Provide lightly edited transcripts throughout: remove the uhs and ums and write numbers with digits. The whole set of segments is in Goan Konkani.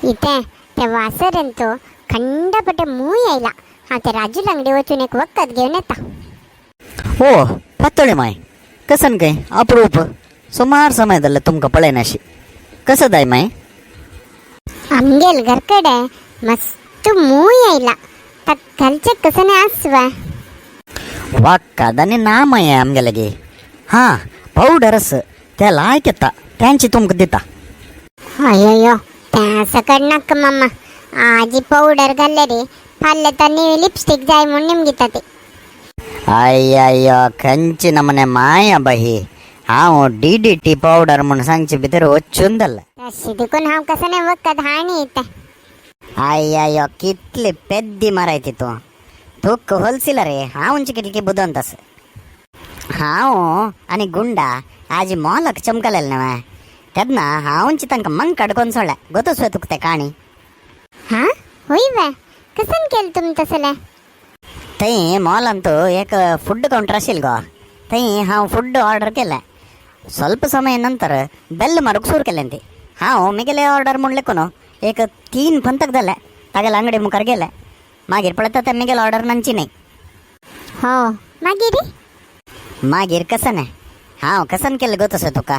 इथे त्या वासरेन तो खंडपटे मूय आयला. हांव ते राजू अंगडी वचून एक वखद घेवन येता. ओ पातोळी माय, कसन काय अप्रूप, सुमार समय जाल्ले तुमकां पळयनाशी. कसं जाय माय? आमगेल घरकडे मस्त मूय आयला, ताका घालचे कसं आसवा. वाक्काद आनी ना माय आमगे गे. हां, पावडर आस, त्या लायक येता, त्यांची तुमकां दिता. अय्यो, त्या सकड नाका मामा. आजी पावडर घाल्ले रे, फाल्यां तर न्ही लिपस्टिक जाय म्हणून निमगिता ती. अय्यो, खंयची नमने माया बाई! हांव डीडीटी पावडर म्हूण सांगचे भितर वचून जालें. तशी देखून हांव कसं नाही वखद हाणी येता. अय्यो, कितली पेद्दी मारायती तूं! तुक होलसिला रे, हांव कितली बुदवंत आसा. हांव आनी गुंडा आजी मॉलाक चमकलेले न्हय, तेन्ना हांवची तांकां मंकाड कोन सोडल्या. गोतोच तुका ते काणी? हा, होय वे? कसन केलं तुम तसले? थंय मॉलांत एक फूड काउंटर आशिल्लो गो, थंय हांव फूड ऑर्डर केलें. ಸ್ವಲ್ಪ ಸಮಯ ನಂತರ ಬೆಲ್ ಮಾರಕ್ಕೆ ಸುರು केलें ती. हांव मिगेले ऑर्डर म्हूण लेखून एक तीन पंतक जाले तागेले अंगडी मुखार गेले. मागीर पळयता ते मिगेले ऑर्डर नांची न्हय. हो, मागीर? मागीर कसन हांव कसन केलें गोतोसो तुका?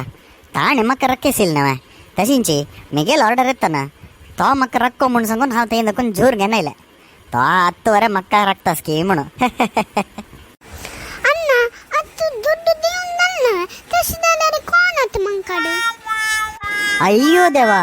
ताणें म्हाका रक्केसील न्हय, तशींची मिगेल ऑर्डर येतना तो म्हाका रक्को म्हूण सांगून हांव थंय देखून झूर घेवन आयलें. तो आत्त वरे म्हाका रक्तास की म्हणून. अण्णा, आतां दुड्ड दिवन जाल ना, तशें जाल्यार कोण आतां मंकाड? अय्यो देवा!